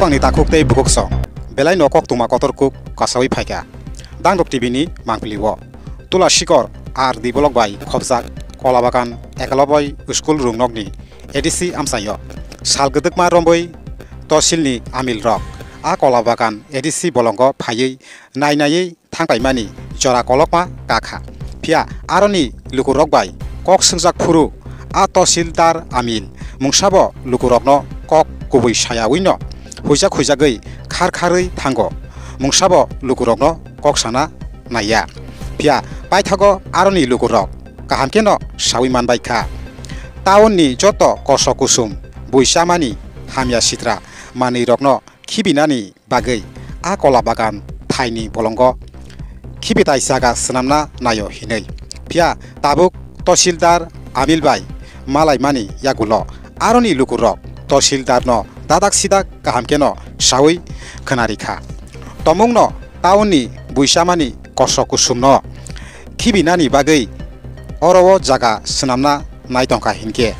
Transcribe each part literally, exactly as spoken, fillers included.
Bangni takhuk tei bukhuk song, belai no koktwma kotor kuk kasawi phaikha. Dangdok T V ni mangpili o. Tula Sikor R D block bai khopjak Kolabagan Ekalobai school rungnokni A D C amchaio sal gwdwkma romwi tosilni amil rok a Kolabagan A D C bolongo phaiwi nai naiwi thangpaimani jora kolokma kakha. Phiya aroni lukurok bai kok swngjak phuru a tohsildar amil mungsabo lukurokno kok kubui sayawino huijak huijagwi khar kharwi thango. Mungsabo lukurokno kok sana naiya. Phiya paithago aroni lukurok kaham kheno sawi manbai kha. Town ni joto kosok kusum bui chamani hamya sitra manwirokno khibinani bagwi a Kolabagan thaini bolongo khibitai jaga swnamna naio hinwi. Phiya tabuk tohsildar amil bai malaimani yagulo aroni lukurok tohsildarno dadak sidak kaham kheno sawi khwnarikha. Tomungno town ni bui chamani kosok kusumno khibinani bagwi oro o jaga swnamna nai tongkha hinkhe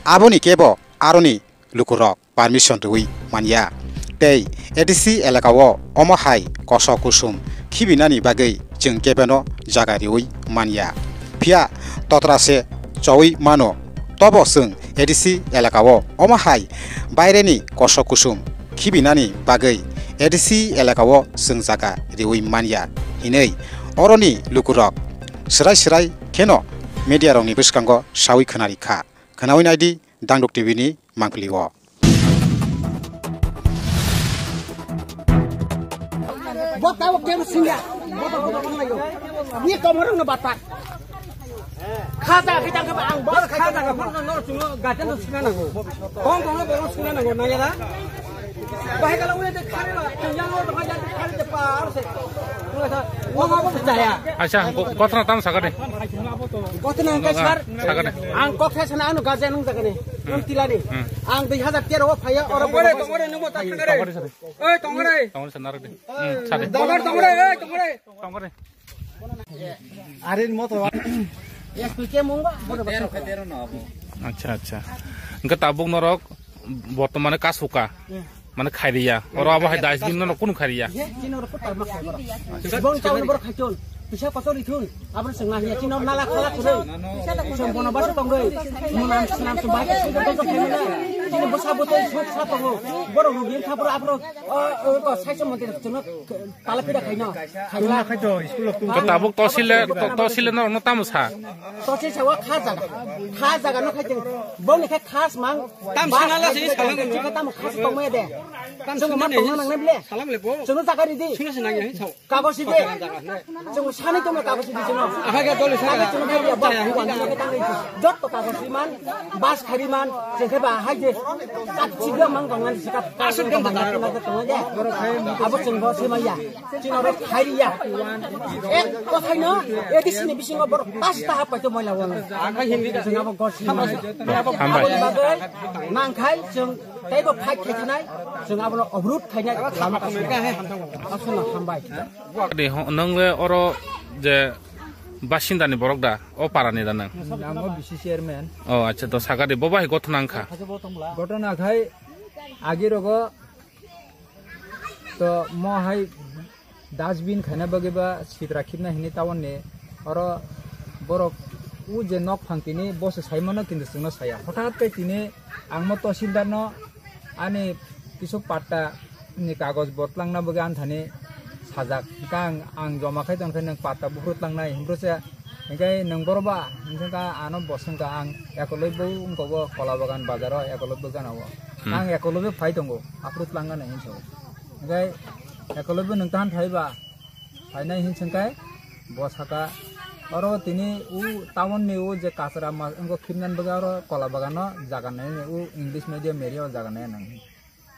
aboni kebo aroni lukurok permission rwui manya. Tei A D C elakao omo hai kosok kusum khibinani bagwi chwng kebeno jaga riui manya. Phiya totra se choui mano. Tobo chwng A D C elakao omo hai baireni kosok kusum khibinani bagwi A D C elakao chwng jaga riui manya hinwi oroni lukurok swrai swrai kheno media rokni bwskango saui khwnari kha. Khwnaui naidi Dangdok T V ni mangpili o. Bo tabo kebo singa. Bo to bo to layo. Ni komorong no batak. Khaja kita ke ang bo khaja ke phone no chungo gaten no sina nango. Kong kong no bo sina nango naya da. Bahai kala ule de khare la, yang lo bahai ya khare de pa arse. Ule sa, wo ma bo jaya. Acha, ko-, kothana tam sakade. Kothana ke sar. Sakade. Ang kok sa sana anu gaja nung jagani. Nung tilani. Hmm. Ang dui hazar tero wo phaya oro. Tongore, tongore, nung bo ta sakade. Tongore sare. Oi, tongore. Tongore sare narade. Hmm, sare. Tongore, tongore, oi, tongore. Tongore. Arin moto. Yes, tu ke mungba. Acha, acha. Engke tabuk norok bortomane kasuka. Mane khairiya. Oro abo hai dustbin no kunu khairiya. Ye, chini oro kutar ma khai borok. Bong chawi borok khai chun. Pisa kosor ithun. Abro sengna hiya chini oro nala khala khurui. Song bono basu tongoi. Munam sunam sumbai. Chini bosa botoi sok sa tongo. Borok rugi kha borok abro. O, o, ko sai chum monti chungo. Tala pida khaino. Khaila. Khai to, school of. Tabuk tohsile, to-, tohsile norok no tamo sa. Tohsil sawa kha jaga. Kha jaga no khai chwng. Bongni khai khas mang. Tam sina la sini salang. Chwng tamo khas tongmaya de. Tam sina mang tongna nangnai ble. Salang le bo. Chwng jaga ridi. Sina sina ngi sao. Kagos ridi. Chwng sani tongna kagos ridi chwng. Aha ga dole sa. Kagos chwng khai ya ba. Jotto kagos riman. Bas khariman, jengkhe ba hai je, kat chibia mang tong ngan sika. Asuk dong tong ngan sika. Abo chwng bo sima ya. Chwng oro khairi ya. Ek kothai no, A D C ni bisingo bor pasta hap paito moila wala. Akhai hindi ka chwng abo gos ni. Hambai. Abo bagwi nang khai chwng tei bo fight khai nai, chwng abo no obrut khai nai. Lama ka. Asuna hambai. Ni ho-, nang le oro je Basinda ni borok da, o para ni da nang? Ang o B C chairman. O, acha, to sakadi, bo bai gothona wngkha. Gothona khai agi rogo to mo hai dustbin khaina bagwi ba sitra khibna hini town ni oro borok u je nok phang tini bo se sai mano kintu chwngno saya. Hothat khe tini ang mo tohsildar no ani kisu patta ni kagoj bo twlangna bagwi anthani sajak. Hwnkhe ang, ang joma khai tongkhe nwng patta buphuru twlangnai, hinphuru se, hwnkhe nwng boro ba? Hwnkhe ano bo swngkha ang Ekolobwi wngkha bo Kolabagan bazaro Ekolobwi gana o. Hmm. Ang Ekolobwi phai tongo, aphuru twlangnani hinwi sao. Hwnkhe Ekolobwi nwng tahan phai ba? Phainai hinwi swngkhe bo sakha, oro tini u town ni u je kachra ma wngkha khibnani bagwi oro Kolabagano jaga nainani u English medium area o jaga nainani.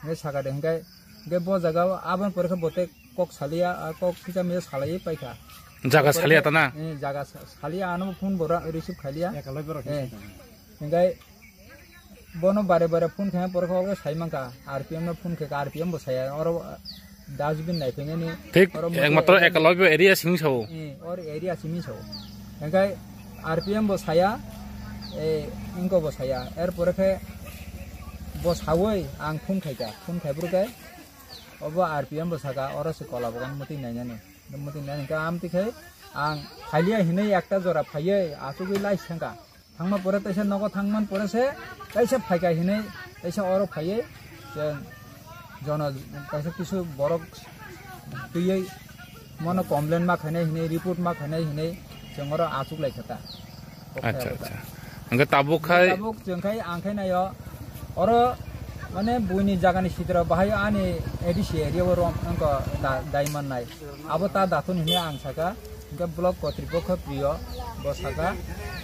Hingke saka de hingke, hingke bo jaga o aboni pore khe bo tei kok saliya, a kok kisa misa salaiwi paikha. Jaga saliya ta na? Eh, jaga sa-, saliya, ano phone bo ra-, receive khailiya. Ekoloi borok. Eh, hingke bono bare bare phone khe pore khe obo sai mankha, R P M no phone khe R P M bo saya, oro dustbin nai phengeni. Thik, oro ekmatro mujung Ekoloi bo area sing sao. Eh, or area simi sao. Hingke R P M bo saya, eh, wngkok bo saya. Er pore khe bo saui ang phone khaikha. Phone khai phuru khe Obo R P M bo saka, oro se kola bagan muti nainani. Muti nainani khe amtwi khai ang phailiya hinwi ekta jora phaiwi achugwi lai sengkha. Thangma pore teisa nogo thangman pore se teisa phaikha hinwi teisa oro phaiwi chwng jono kaisa kisu borok twiwi mono complain ma khainai hinwi report ma khainai hinwi chwng oro achuk lai kha ta. Acha, acha. Hwnkhe tabuk khai tabuk chwng khai ang khai naio oro mane buini jagani sitra bahai ani A D C area o rom wngkha da-, daiman nai. Abo ta dathun hinwi ang saka, hwnkhe block kotripokho priyo bo saka,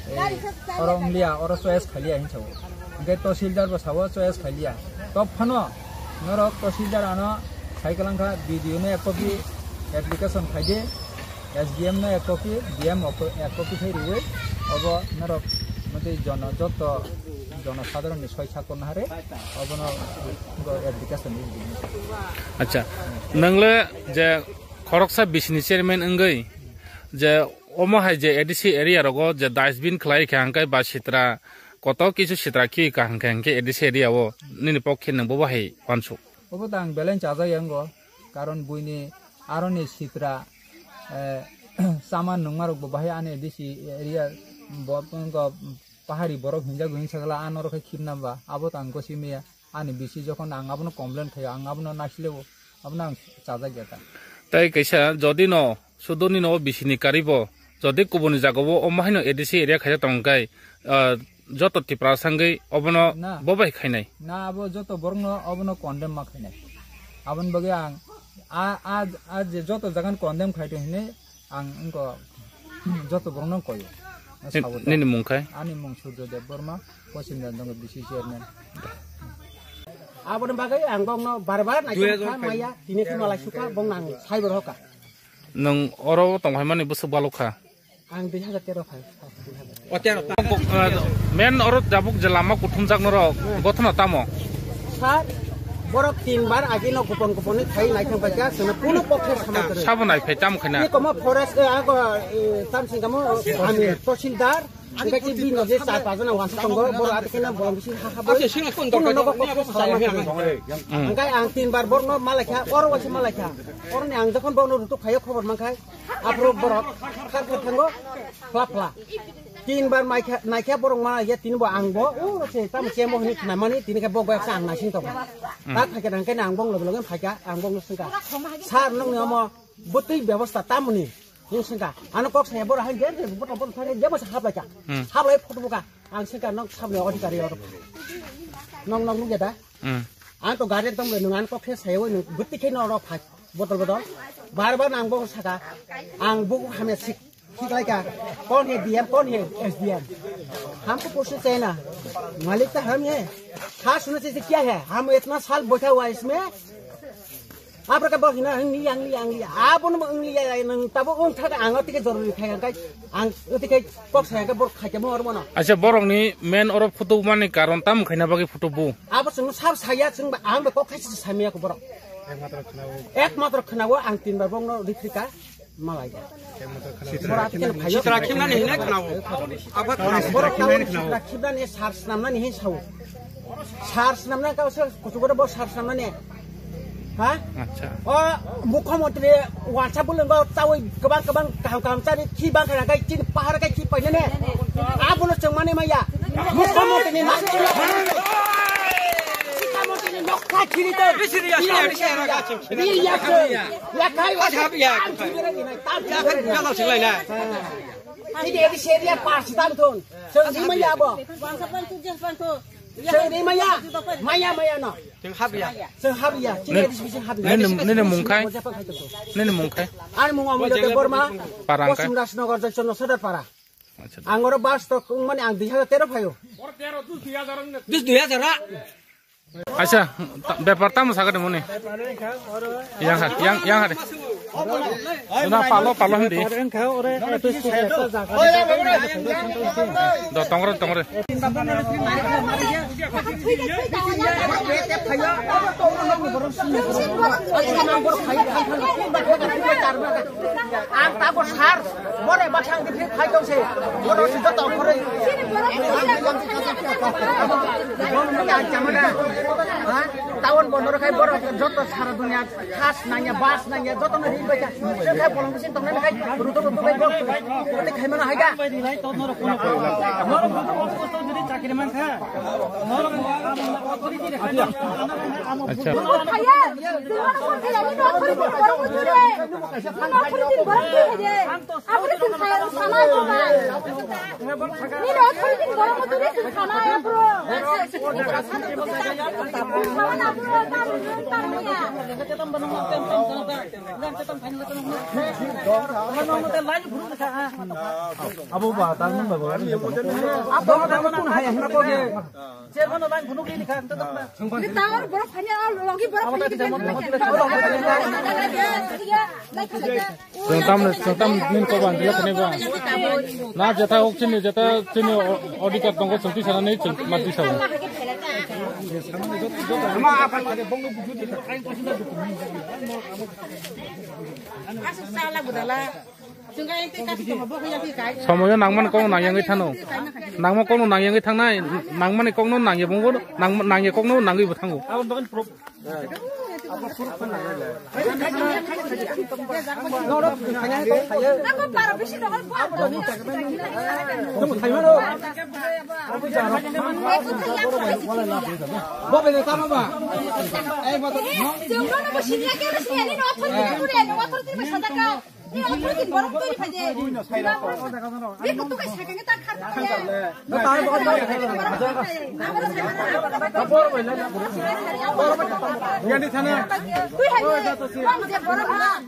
ei, oro wngliya, oro choice khaliya hinwi sao. Hwnkhe tahsildar bo sao choice khaliya. Top phano norok tahsildar ano sai kwlangkha, B D O no ek copy application khaidi, S D M no ek copy, D M ek copy khai riwi, obo norok motwi jono, joto jono sadharonni soi sakorno hare, obono application ni. Acha, nwngle je khoroksa bisini chairman wngwi je omo hai je A D C area rogo je dustbin khlai kha hwnkhe ba sitra kotor kisu sitra khi ka hwnkhe hwnkhe A D C area o nini pokhe nwng bobo hai wansuk. Obo ta ang belai chajak yango, karon buini aroni sitra, eh, sama nungmarok bo bahai ani A D C area bo wngkha pahari borok hinjak hinwi sakla anorok khai khibna ba abo ta ang gosi maya. Ani bisi jokhon ang abono complain khaio, ang abono naisle o, abono ang chajak ya ta. Tai kaisa jodi no sudoni no bisini karibo, jodi kubuni jagao o mahino A D C area khaijak tong kai, ah, joto Tipra sangwi obono na. Bobai khainai. Na abo joto borokno obono condemn ma khainai. Aboni bagwi ang a, a, a je joto jagan condemn khaito hinwi ang wngkha joto borokno koyo. Ni-, nini mung khai? Ani mung Surjo Deb Borma, Pochim Dandongo B C chairman. Aboni bagwi ang bokno bar bar naikhe kha maya, tini khe malai sukha, bokno ang saibo rokha. Nwng oro tongphaimani bwswk balukha? Ang dui hajar tero phai. Men oro jabuk je lama kuthumjak norok gothona tamo? Sir, borok tin bar agi no kupon kupon ni khai nai thang paikha, sono kuno pokhe sama kwrwi. Sabo nai phai tamo khaina? Ni komo forest, eh, ago, eh, tam sing kamo, ami tahsildar, hingke ki bini je char pajana wansa tongo, borok ati khena bolong bisi ha ha bai. Kuno nogo kokhe sama kwrwi. Hingke ang tin bar borok no malai kha, oro waisa malai kha. Oro ni ang jokhon borok no rutuk khaio khobor mankhai, aphuru borok kar kar thango, phla phla. Tin bar mai kha, nai kha borok ma ya tin bo ang bo, o se tam chemo hini khna mani, tini khe bo goyak sa ang naising tongo. Ta phaikha nang khe ang bong loge loge phaikha, ang bong singkha. Sir nong ni omo bwtwi bebosta tamoni, nung singkha. Ano kok saya borok hai je, je, botol botol thangkhe, je bo sa hablai kha. Hmm. Hablai photo buka, ang singkha nong sabni odhikari oro. Nong nong nung ya da? Hmm. Ang to guardian tong nung ang kok khe saya nung bwtwi khe no oro phai, botol botol. Bar bar nang bong saka, ang buku hamya sik. ठीक है क्या? कौन है डीएम, कौन है एसडीएम? हमको पूछना चाहिए ना, मालिक तो हम हैं। खास होना चाहिए क्या है? हम इतना साल बैठा हुआ है इसमें। Apa ka bok hina ang li ang li ang li. Abo no ang li ya nang tabo ang thaka ang tike jorori khai ang kai ang tike kok saya ka bor khai mo ormo no. Acha borok ni men oro photo mani karon tam khaina bagwi photo bu. Abo sung sab saya sung ba ang ba kok khai sa samia ko borok. Ek matro khnawo ang tin bar bong no rikhrika. Malai. Sitra khimnani hinai khnawo. Abo khnawo. Borok khimnani khnawo. Sitra khimnani sar snamnani hin sao. Sar snamna ka se kuchukore bo sar snamnani. Ha? Acha. O mukhyamantri wansa bulung bo tawi kebang kebang kaham kaham chari khi bang khana kai chin pahar kai khi painane. Abono chengmani maya. Mukhyamantri ni nok. Mukhyamantri ni nok khai khiri to. Ri ya ko. Ya khai wa. Acha, ya. Tam chibere ni, tam chibere ni. Ini edi seria pas tam ton. Sengri maya bo. Sengri maya. Maya maya no. Seng hab ya. Seng hab ya. Ini edi sisi hab ya. Nini, nini mungkai? Nini mungkai? Ani mung Amul Jagir Borma. Parang kai? Poschim Rajnagar Junction no Sadar Para. Acha. Ang oro bus to mani ang dui hajar tero phayo. Dus dui hajar ha. Acha, ta-, bepar tamo sakha de moni. Yang ha, yang, yang ha de. Una palo, palo hindi. Do tongre, tongre. Ang tago sar, bore basang di phai tong se, boro si joto khoroi. Ha? Town bondor khai borok joto sara dunia khas nangya, bus nangya, joto no ri bai kha. Sir khai bolong bisin tongnai khai ruto ruto bai borok. Tei khai mano hai da. Norok joto office to jodi chakri man kha. Norok authority rekha. Acha. Nini authority ni borok twi hai de. Aboni chwng kaya rw sana ai bro bai. Nini authority ni borok no twi chwng sana ai bro. Chwng sana na bro, ta bro, ta bro ya. Abo ba, ta bro ba. Abo ba, ta bro hai hai ko ge. Chairman no line phunuk ri ni kha, ang to tong na. Ni tawar borok phanya, logi borok phanya ke chairman na khe. Chwng tam, chwng tam nin ko ban dila khne ba. Na jeta ok chini, jeta chini auditor tongo chwng tisa na nei chwng ma tisa. Somoyo nangmani kokno nangyangwi thano. Nangma kokno nangyangwi thangnai, nangmani kokno nangya bwngo, nang-, nangya kokno nangwibo thango. Ni authority borok twi phai de. Ni kutuk kai sakang ta khar khar. Twi hai. Borok je borok ha.